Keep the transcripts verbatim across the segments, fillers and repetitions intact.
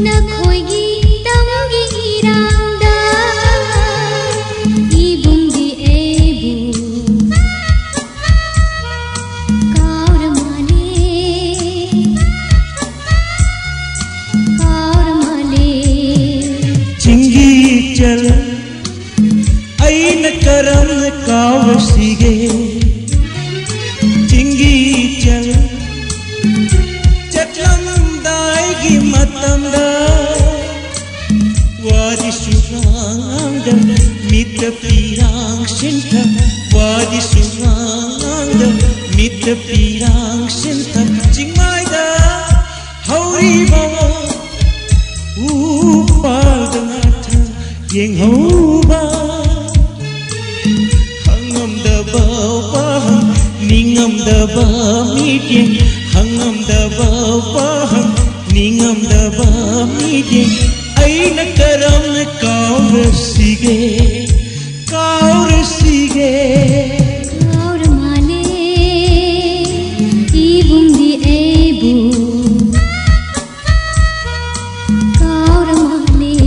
ꯅꯈꯣꯏꯒꯤ ꯇꯝꯒꯤ ꯏꯔꯥꯡꯗ ꯏꯕꯨꯡꯗꯤ ꯑꯩꯕꯨ ꯀꯥꯎꯔ ꯃꯥꯜꯂꯦ, ꯀꯥꯎꯔ ꯃꯥꯜꯂꯦ꯫ ꯆꯤꯡꯒꯤ ꯏꯆꯜ ꯑꯩꯅ ꯀꯔꯝꯅ ꯀꯥꯎꯔꯁꯤꯒꯦ? ꯆꯤꯡꯒꯤ ꯏꯆꯜ ꯆꯠꯂꯝꯗꯥꯏꯒꯤ ꯃꯇꯝꯗ ꯋꯥꯗꯤ ꯁꯨꯉꯥꯡꯗ ꯃꯤꯠꯇ ꯄꯤꯔꯥꯡ ꯁꯤꯟꯊ, ꯋꯥꯗꯤ ꯁꯨꯉꯥꯡꯗ ꯃꯤꯠꯇ ꯄꯤꯔꯥꯡ ꯁꯤꯟꯊ꯫ ꯆꯤꯡꯃꯥꯏꯗ ꯍꯧꯔꯤꯕ ꯎꯄꯥꯜꯗ ꯉꯥꯊ ꯌꯦꯡꯍꯧꯕ ꯍꯪꯉꯝꯗꯕ ꯋꯥꯍꯪ, ꯅꯤꯡꯉꯝꯗꯕ ꯃꯤꯠꯌꯦꯡ, ꯍꯪꯉꯝꯗꯕ ꯋꯥꯍꯪ, ꯅꯤꯡꯉꯝꯗꯕ ꯃꯤꯠꯌꯦꯡ, ꯑꯩꯅ ꯀꯔꯝꯅ ꯀꯥꯎꯔꯁꯤꯒꯦ, ꯀꯥꯎꯔꯁꯤꯒꯦ? ꯀꯥꯎꯔ ꯃꯥꯜꯂꯦ ꯏꯕꯨꯡꯗꯤ ꯑꯩꯕꯨ, ꯀꯥꯎꯔ ꯃꯥꯜꯂꯦ꯫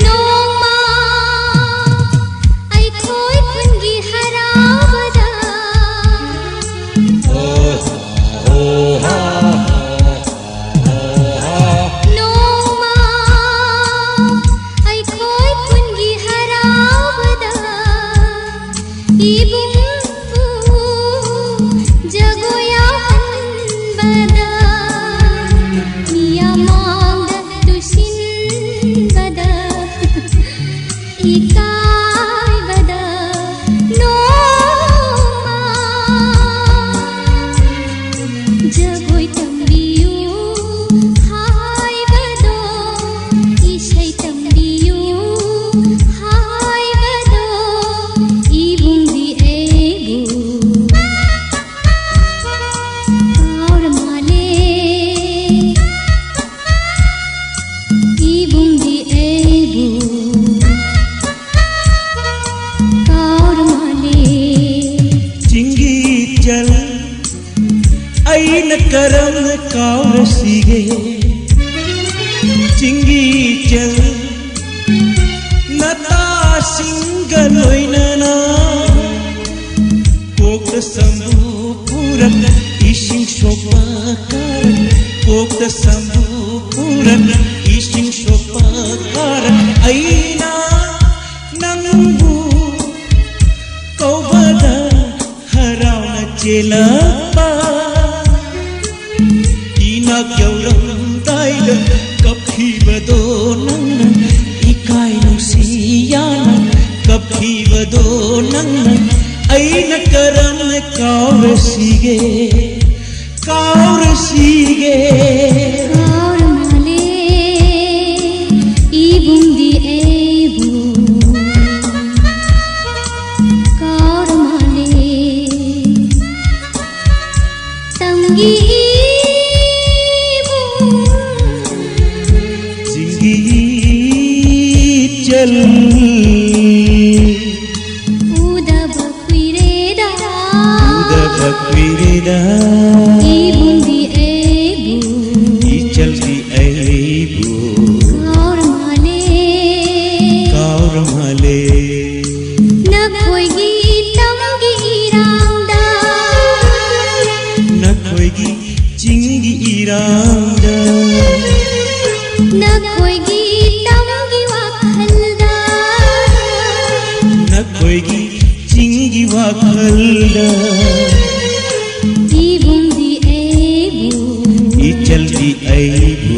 ꯅꯣꯡꯃ ꯑꯩꯈꯣꯏ ꯈꯨꯟꯒꯤ ꯍꯔꯥꯎꯕꯗ ꯅꯣꯡꯃ ꯑꯩꯈꯣꯏ ꯈꯨꯟꯒꯤ ꯍꯔꯥꯎꯕꯗ ꯏꯕꯨꯡ ꯀꯔꯝꯅ ꯀꯥꯎꯔꯁꯤꯒꯦ? ꯆꯤꯡꯒꯤ ꯏꯆꯜ ꯅꯇꯥꯁꯤꯡꯒ ꯂꯣꯏꯅꯅ ꯀꯣꯛꯇ ꯁꯝꯕꯨ ꯄꯨꯔꯛ ꯏꯁꯤꯡ ꯁꯣꯛꯄ ꯀꯥꯔꯛ, ꯀꯣꯛꯇ ꯁꯝꯕꯨ ꯄꯨꯔꯛ ꯏꯁꯤꯡ ꯁꯣꯛꯄ ꯀꯥꯔꯛ꯫ ꯑꯩꯅ ꯅꯪꯕꯨ ꯀꯧꯕꯗ ꯍꯔꯥꯎꯅ ꯆꯦꯜꯂꯛꯄ ꯏꯅꯥꯛ ꯌꯧꯔꯝꯗꯥꯏꯗ ꯀꯞꯈꯤꯕꯗꯣ ꯅꯪꯅ, ꯏꯀꯥꯏ ꯅꯨꯡꯁꯤ ꯌꯥꯅ ꯀꯞꯈꯤꯕꯗꯣ ꯅꯪꯅ, ꯑꯩꯅ ꯀꯔꯝꯅ ꯀꯥꯎꯔꯁꯤꯒꯦ, ꯀꯥꯎꯔꯁꯤꯒꯦ? ꯀꯥꯎꯔ ꯃꯥꯜꯂꯦ ꯏꯕꯨꯡꯗꯤ ꯑꯩꯕꯨ, ꯀꯥꯎꯔ ꯃꯥꯜꯂꯦ ꯇꯝꯒꯤ ꯏꯕꯨꯡ꯫ ꯆꯤꯡꯒꯤ ꯏꯆꯜ ꯎꯗꯕ ꯀꯨꯏꯔꯦꯗ, ꯎꯗꯕ ꯀꯨꯏꯔꯦꯗ ꯏꯕꯨꯡꯗꯤ ꯑꯩꯕꯨ, ꯏꯆꯜꯗꯤ ꯑꯩꯕꯨ ꯀꯥꯎꯔ ꯃꯥꯜꯂꯦ, ꯀꯥꯎꯔ ꯃꯥꯜꯂꯦ꯫ ꯅꯈꯣꯏꯒꯤ ꯇꯝꯒꯤ ꯏꯔꯥꯡꯗ, ꯅꯈꯣꯏꯒꯤ ꯆꯤꯡꯒꯤ ꯏꯔꯥꯡꯗ, ꯅꯈꯣꯏꯒꯤ ꯇꯝꯒꯤ ꯋꯥꯈꯜꯗ, ꯅꯈꯣꯏꯒꯤ ꯆꯤꯡꯒꯤ ꯋꯥꯈꯜꯗ ꯏꯕꯨꯡꯗꯤ ꯑꯩꯕꯨ, ꯏꯆꯜꯗꯤ ꯑꯩꯕꯨ